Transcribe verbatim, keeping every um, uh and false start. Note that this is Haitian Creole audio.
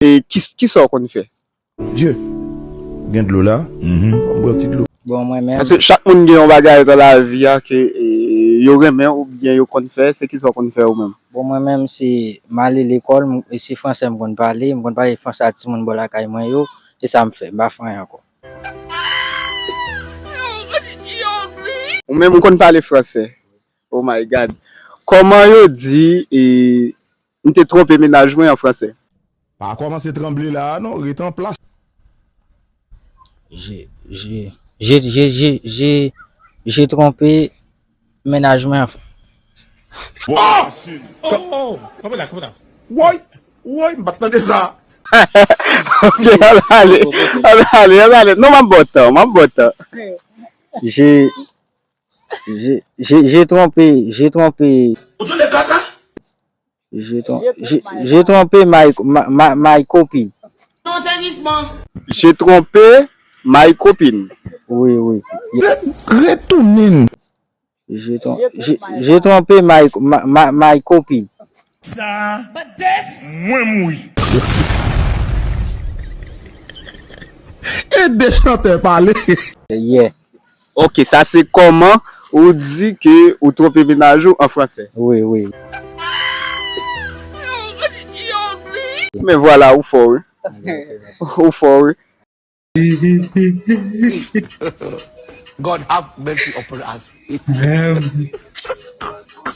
E ki, ki sa w konn fè? Dye, ou gen dlo la? Mhm. Ban m bwè yon ti dlo. Bon, mwen menm. Paske chak moun gen yon bagay nan lavi a ke e, yo renmen oubyen yo konn fè, se ki sa w konn fè ou menm? Bon, mwen menm, se m ale lekòl, m- e se fransè m konn pale, m konn pale fransè a timoun bò lakay mwen yo, se sa m fè, m pa fè anyen ankò. Ou menm ou konn pale fransè? Oh my God. Kòman yo di e, m te twonpe mennaj mwen an fransè? Pa kòmanse tranble la a non, ret an plas. J'ai j'ai j'ai j'ai j'ai j'ai j'ai trompé ménage mwen. Oh! Oh! Kanpe la, kanpe la. Woy! Woy, m pa t tande sa. Ok, ann ale, ann ale, ann ale. Non, m ap ba w tan, m ap ba w tan. J'ai j'ai j'ai j'ai trompé, j'ai trompé. Ou tande kaka? J'ai trom- j'ai j'ai trompé my my my my copine. Non, sezisman. J'ai trompé my copine. Oui, oui. Ret- Retounen. J'ai trom- j'ai j'ai trompé my my my my copine. Sa, mwen mouri. Ede chantè pale. Yeah. Ok, sa se kòman ou di ke ou twonpe mennaj ou an fransè. Wi, wi. Men vwala, ou fò wi. Ou fò wi. God have mercy upon us.